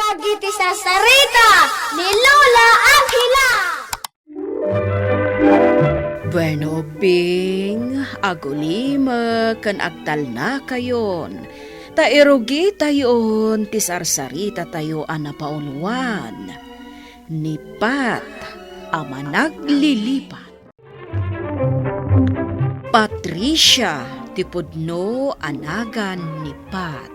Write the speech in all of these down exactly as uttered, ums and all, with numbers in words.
Dagiti sarsarita ni Lola Angela. Bueno, Bing, agulimek ken agtalnakayon, ta irugitayon ti sarsaritatayo a napauluan, ni Pat a Managlilipat. Patricia ti pudno a nagan ni Pat.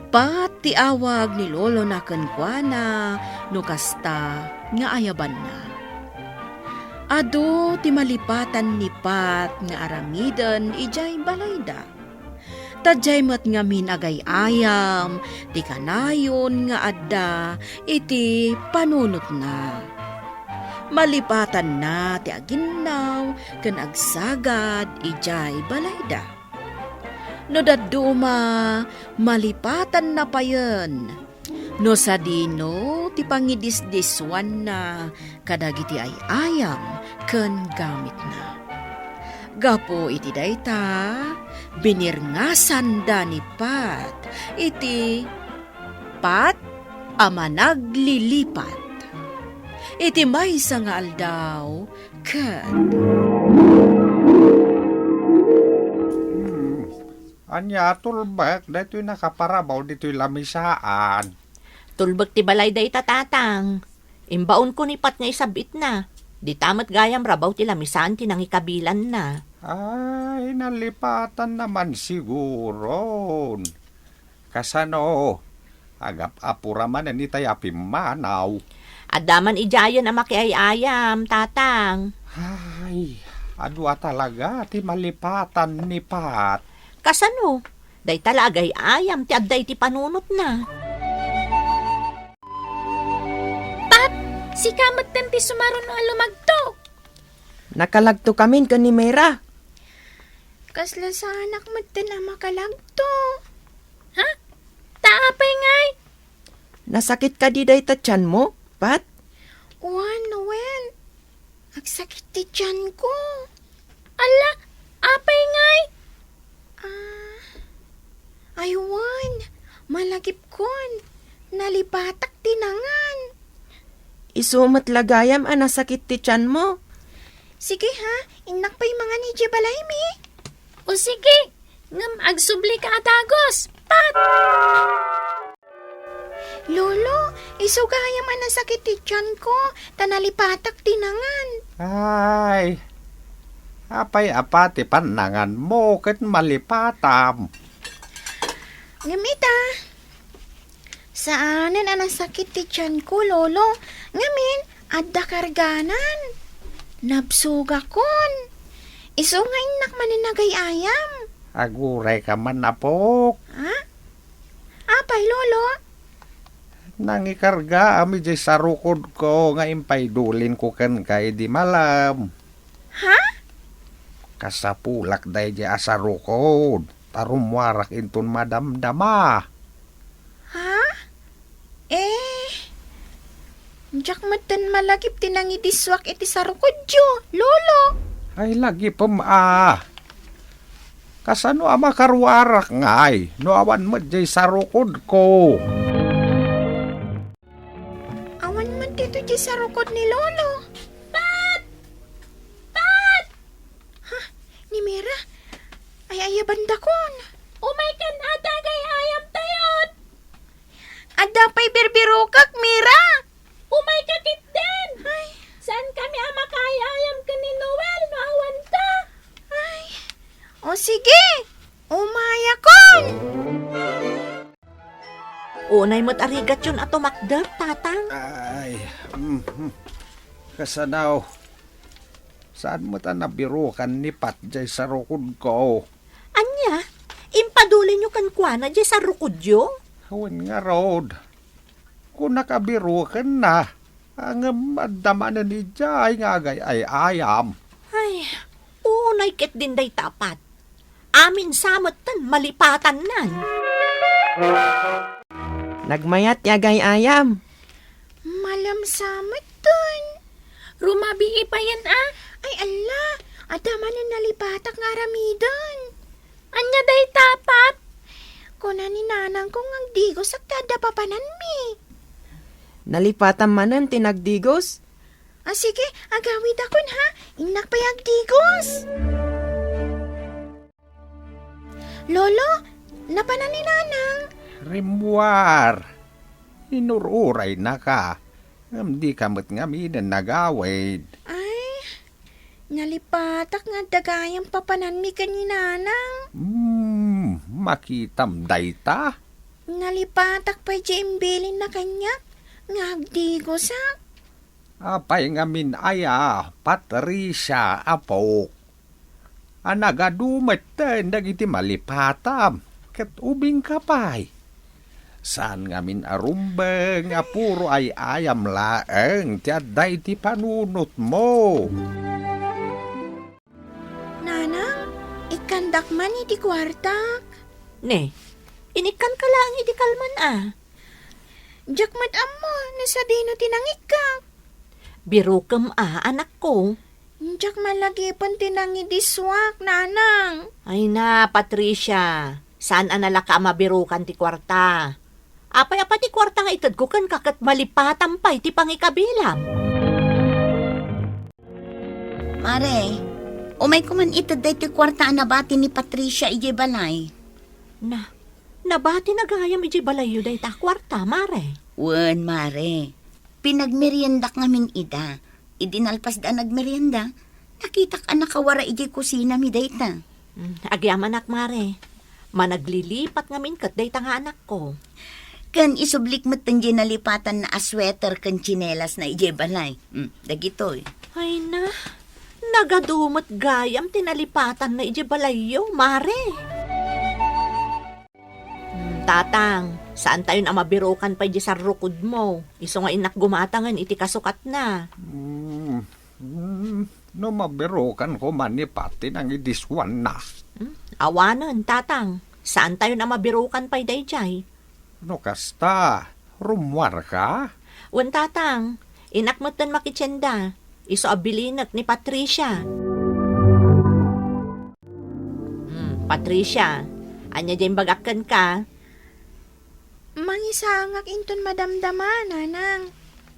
Pat ti awag ni lolona kenkuana no kasta nga ayabanna. Adu ti malipatan ni Pat nga aramiden idiay balayda. Ta diay met ngamin agay-ayam ti kanayon nga adda iti panunotna. Malipatanna ti aginnaw ken agsagad idiay balayda. No dadduma, malipatanna payen. No sadino ti pangidisdissuanna kadagiti ay-ayam ken gamitna. Gapu iti dayta, binirngasanda ni Pat iti Pat a Managlilipat. Iti maysa nga aldaw, ket Hmm. Ania, tulbek daytoy nakaparabaw ditoy lamisaan? Tulbek ti balay dayta, Tatang. Imbaonko ni Pat nga isab-itna. Dita met gayam rabaw ti lamisaan ti nangikabilanna. Ay, nalipatanna man siguron. Kasano? Agap-apura manen itay a pimmanaw. Adda man idiayen a makiay-ayam, Tatang. Ay, adu a talaga ti malipatan ni Pat. Kasano? Dayta la agay-ayam ti adda iti panunotna. Pat, sika metten ti sumaruno a lumagtok. Nakalagtokamin ken ni Mera. Kasla saanak metten a makalagto. Ha? Ta apay ngay? Nasakit kadi dayta tianmo, Pat? Wen, wen. Agsakit ti tianko. Ala, apay ngay? Ah, ay wen, malagipkon. Nalipatak ti nangan. Isu met la gayam a nasakit ti tianmo. Sige ha, innak pay mangan idiay balaymi. O sige, ngem agsublika a dagus, Pat! Lolo, isu gayam a nasakit ti tianko, ta nalipatak ti nangan. Ay, apay a pati pannanganmo ket malipatam? Ngem ita, saanen a nasakit ti tianko, Lolo. Ngamin, adda karganan. Nabsogakon. Isu nga innak manen agay-ayam. Agurayka man, apok. Ha? Apay, Lolo? Nangikargaam idiay sarukodko nga impaidulinko kenka idi malem. Ha? Kasapulak daydiay a sarukod, ta rummuarak inton madamdama. Ha? Eh, diak metten malagip ti nangidissuak iti sarukodyo, Lolo. Ay, lagipem a. Kasano a makaruarak ngay no awan met diay sarukodko? Awan met ditoy diay sarukod ni Lolo. Pat! Pat! Ha? Ni Mira? Ay-ayabandakon. Umaykan, adda agay-ayamtayon. Adda pay birbirokak, Mira. Umayka ketdin. Ay. Saankami a makaay-ayam ken ni Noel no awanta. Ay. O sige, umayakon. Unay met a rigatyon a tumakder, Tatang. Ay, mhm. Kasano? Saan met a nabirokan ni Pat diay sarukodko? Ania? Impadulinyo kenkuana diay sarukodyo? Wen ngarud, kunak a birokenna. Ngem adda manen idiay nga agay-ay-ayam. Ay, unay ketdin dayta a Pat. Amin sa metten malipatannan. Nagmayat ti agay-ayam. Malem sa metten. Rumabii payen a. Ay, alla, adda manen nalipatak nga aramiden. Ania dayta, Pat? Kuna ni nanangko nga agdigosak ta adda papananmi. Nalipatam manen ti nagdigos? A, sige, agawidakon, ha? Innak pay agdigos. Lolo, napanan ni nanang? Rimmuar, inur-uraynaka, ngem dika met ngaminen nagawid. Ay, nalipatak nga adda gayam papananmi ken ni nanang. Hmm, makitam dayta? Nalipatak pay diay imbilinna kaniak nga agdigosak. Apay ngamin aya, Patricia, apok? A, nagadu metten dagiti malipatam, ket ubingka pay. Saan ngamin a rumbeng a puro ay-ayam laeng ti adda iti panunotmo. Nanang, ikkandak man iti kuartak. Ne, inikkanka laeng idi kalman a. Diak met ammo no sadino ti nangikkak. Birokem a, anakko. Diak malagipen ti nangidisuak, nanang. Ay na, Patricia, saan a nalaka a mabirokan ti kuarta. Apay a pay ti kuarta nga itedko kenka ket malipatam pay ti pangikabilam? Mare, umayko man ited daytoy kuarta a nabati ni Patricia idiay balay. Na, nabatina gayam idiay balayyo dayta a kuarta, mare? Wen, mare. Pinagmeriendak ngamin ida. Idi nalpasda a nagmerienda, nakitak a nakawara idiay kusinami dayta. Mm, agyamanak, mare. Managlilipat ngamin ket dayta nga anakko. Ken isublik metten diay nalipatanna a sweater ken tsinelasna idiay balay. Mm, dagitoy. Ay na, nagadu met gayam ti nalipatanna idiay balayyo, mare. Mm, tatang, saantayon a mabirokan pay diay sarrukodmo, isu nga innak gumatangen iti kasukatna. Mm, mm, no mabirokan koma ni Pat ti nangidisuanna. Mm, awanen, tatang, saantayon a mabirokan pay daydiay. No kasta, rummuarka? Wen, tatang, innak metten makitienda, isu a bilinek ni Patricia. Hmm, Patricia, ania diay imbagak kenka? Mangisaangak inton madamdama, nanang.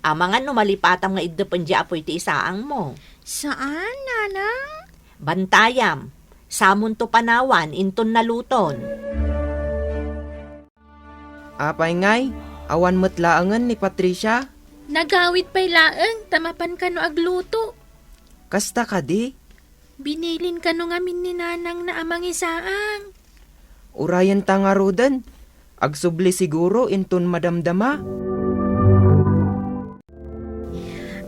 Amangan no malipatam nga iddepen diay apuy ti isaangmo. Saan, nanang? Bantayam, samonto panawan inton naluton. Apay ngay, awan met laengen ni Patricia? Nagawid pay laeng ta mapan kano agluto. Kasta kadi? Binilin kano ngamin ni nanangna a mangisaang. Urayenta ngaruden, agsubli siguro inton madamdama.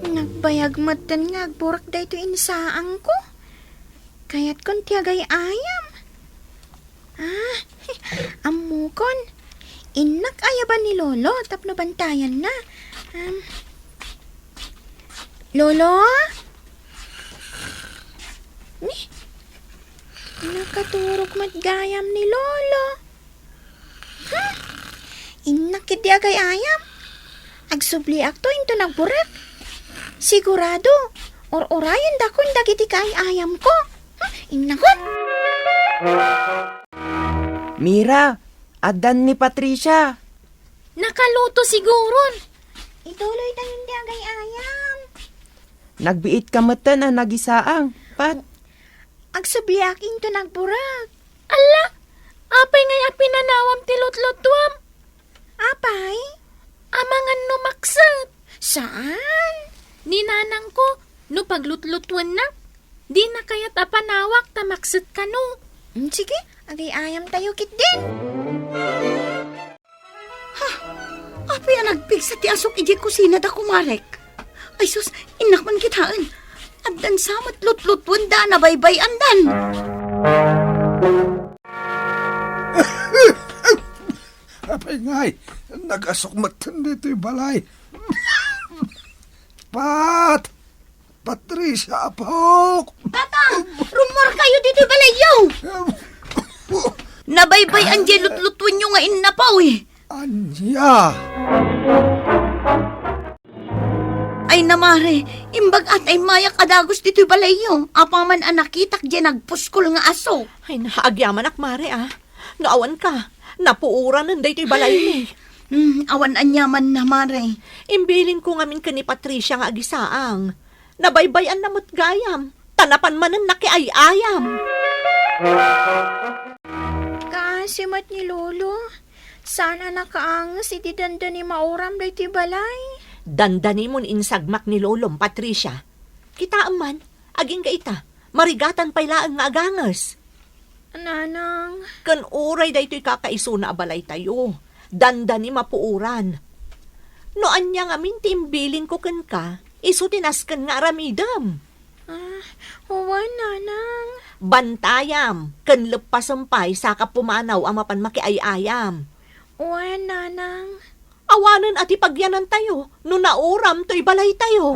Nagbayag metten nga agburak daytoy insaangko. Kayatkon ti agay-ayam. Ah, ammokon. Innak ayaban ni Lolo tapno bantayanna. Um, Lolo? Ni, nakaturog met gayam ni Lolo. Hmm? Innak ketdi agay-ayam. Agsubliakto inton agburak. Sigurado, ur-urayendakon dagiti kaay-ayamko. Hmm? Innakon. Mira, addan ni Patricia. Nakaluto siguron. Ituloytayon ti agay-ayam. Nagbiitka metten a nagisaang, Pat. Agsubliak inton agburak. Alla, apay ngay a pinanawam ti lutlutuam? Apay? Amangan no makset. Saan? Ni nanangko, no paglutlutuennak, dina kayat a panawak ta makset kano. Mm, sige, agay-ayamtayo ketdin. Ha? Apay a nagpigsa ti asok idiay kusina da kumarek? Ay sus, innak man kitaen. Addan sa met lutlutuenda a nabaybay-andan. Apay ngay, nagasok metten ditoy balay. Pat! Patricia, apok! Tatang, rummuarkayo ditoy balayyo! Nabaybay-an diay lutlutuenyo nga innapoy. Ania? Ay na, mare, imbag-at a immayak a dagus ditoy balayyo. Apaman a nakitak diay nagpuskol nga asok. Ay na, agyamanak, mare, a. No awanka, Napuoranen daytoy balaymi. Hmm, awan aniamanna, Mare. Imbilinko ngamin ken ni Patricia nga agisaang. Nabaybay-anna met gayam, ta napan manen nakiay-ayam. Kaasi met ni Lolo. Saan a nakaanges idi dandani mauram daytoy balay? Dandanimon insagmak ni Lolom, Patricia. Kitaem man, agingga ita, marigatan pay laeng nga aganges. Nanang. Ken uray daytoy kakaisuna a balaytayo, dandani mapuoran. No ania ngamin ti imbilinko kenka, isu ti nasken nga aramidem. Ah, wen, Nanang. Bantayam, ken leppasem pay saka pumanaw a mapan makiay-ayam. Wen, Nanang. Awanen a ti pagyanantayo no nauram toy balaytayo.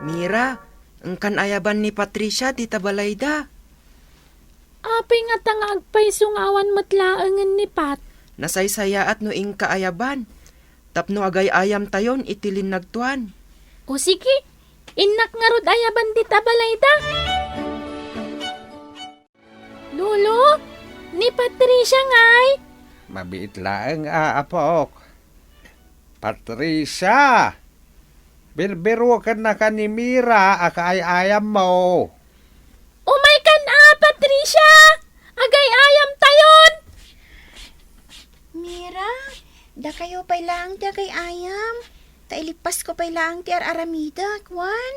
Mira, inkan ayaban ni Patricia dita balayda. Apay ngata nga agpayso nga awan met laengen ni Pat? Nasaysayaat no inka ayaban, tapno agay-ayamtayon iti linnagtuan. O sige, innak ngarud ayaban dita balayda. Lolo, ni Patricia ngay? Mabiit laeng a, apok. Patricia! Birbirokennaka ni Mira a kaay-ayammo. Umaykan a, Patricia! Agay-ayamtayon! Mira, dakayo pay laeng ti agay-ayam. Ta ilippasko pay laeng ti ar-aramidek, wen?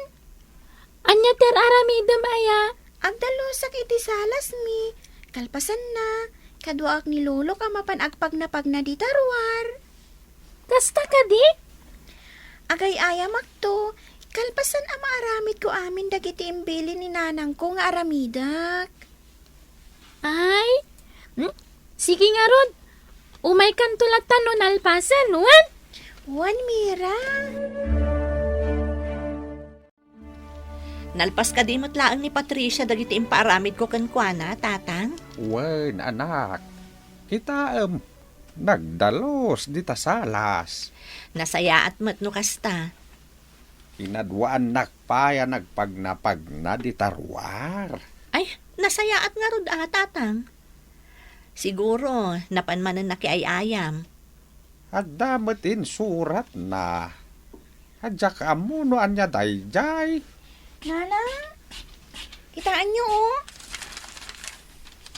Ania ti ar-aramidem aya? Agdalusak iti salasmi. Kalpasanna, kaduaak ni Lolok a mapan agpagnapagna dita ruar. Kasta kadi? Agay-ayamakto, kalpasan a maaramidko amin dagiti imbilin ni nanangko nga aramidek. Ay, hmm? Sige ngarud. Umaykanto latta no nalpasen, wen? Wen, Mira. Nalpas kadi met laeng ni Patricia dagiti impaaramidko kenkuana, Tatang? Wen, anak. Kitaem, nagdalus dita salas. Nasayaat met no kasta. Kinaduaannak pay a nagpagnapagna dita ruar. Ay, nasayaat ngarud a, Tatang. Siguro, napan manen nakiay-ayam. Adda met insuratna. Diak ammo no ania daydiay. Nanang, kitaenyo, o.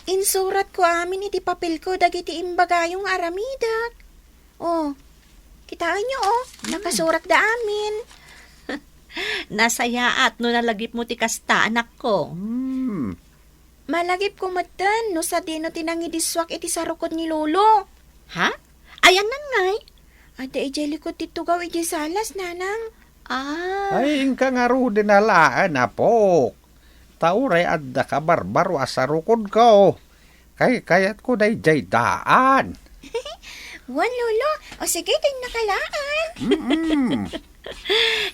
Insuratko amin iti papelko dagiti imbagayo nga aramidek. O, kitaenyo, o. Hmm. Nakasuratda amin. Nasayaat no nalagipmo ti kasta, anakko. Hmm. Malagipko metten no sadino ti nangidissuak iti sarukod ni Lolo. Ha? Ayanna ngay? Adda idiay likod ti tugaw idiay salas, Nanang. Ah. Ay, inka ngaruden a laeng, apok. Ta uray adda kabarbaro a sarukodko. Kaykayatko daydiay daan. Wen, Lolo. O sige, tennaka laeng. Mm-mm.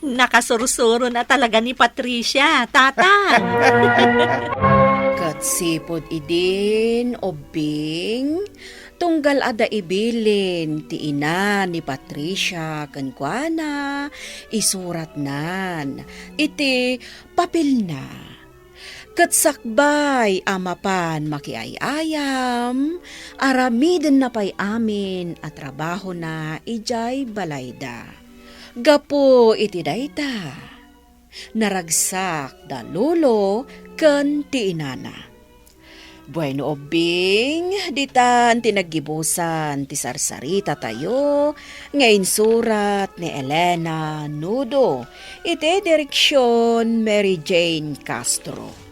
Nakasursuro na talaga ni Patricia, Tatang. Ket sipud idin, Ubbing, tunggal adda ibilin ti ina ni Patricia kenkuana, isuratnan iti papelna. Ket sakbay a mapan makiay-ayam, aramidenna pay amin a trabahona idiay balayda. Gapu iti dayta, naragsak da Lolo ken ti inana. Bueno, Ubbing, ditan ti naggibusan ti sarsaritatayo nga insurat ni Elena Nudo, iti direksion Mary Jane Castro.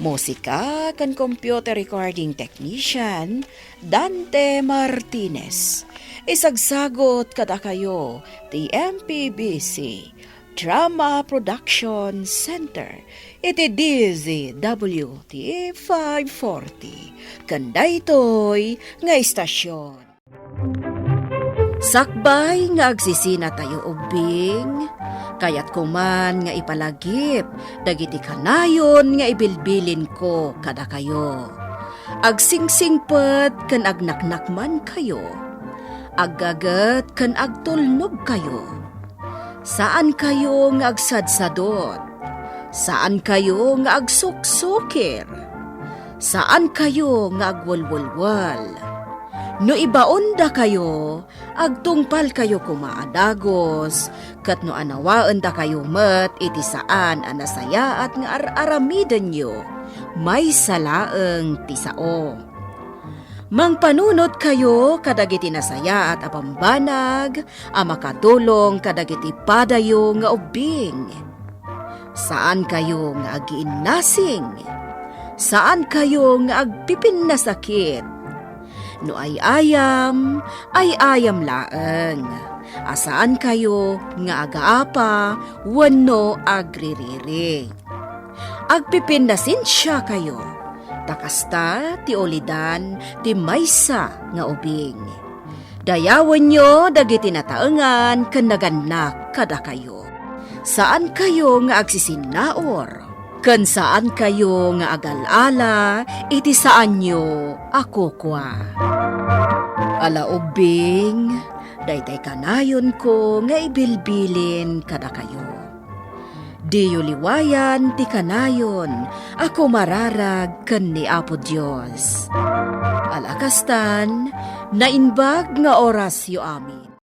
Musika ken computer recording technician, Dante Martinez. Isagsagot kadakayo ti M P B C Drama Production Center iti D Z W T five forty. Ken daytoy nga istasyon. Sakbay nga agsisinatayo, Ubbing, kayatko man nga ipalagip dagiti kanayon nga ibilbilinko kadakayo. Agsingsingpet ken agnaknakmankayo. Aggaget ken agtulnogkayo. Saankayo nga agsadsadot. Saankayo nga agsuksukir. Saankayo nga agwelwelwel. No ibaondakayo, agtungpalkayo koma a dagus, ket no anawaendakayo met iti saan a nasayaat nga ar-aramidenyo, maysa laeng ti sao. Mangpanunotkayo kadagiti nasayaat a bambanag a makatulong kadagiti padayo nga ubbing. Saankayo nga agiinnasing. Saankayo nga agpipinnasakit. No ay-ayam, ay-ayam laeng. A saankayo nga agaapa wenno agririri. Agpipinnasensiakayo, ta kasta ti ulidan ti maysa nga ubing. Dayawenyo dagiti nataengan ken nagannak kadakayo. Saankayo nga agsisinnaur, ken saankayo nga agal-ala iti saanyo a kukua. Ala ubbing, daytay kanayonko nga ibilbilin kadakayo. Diyo liwayan ti kanayon a kumararag ken ni Apo Dios. Ala kastan, naimbag nga orasyo amin.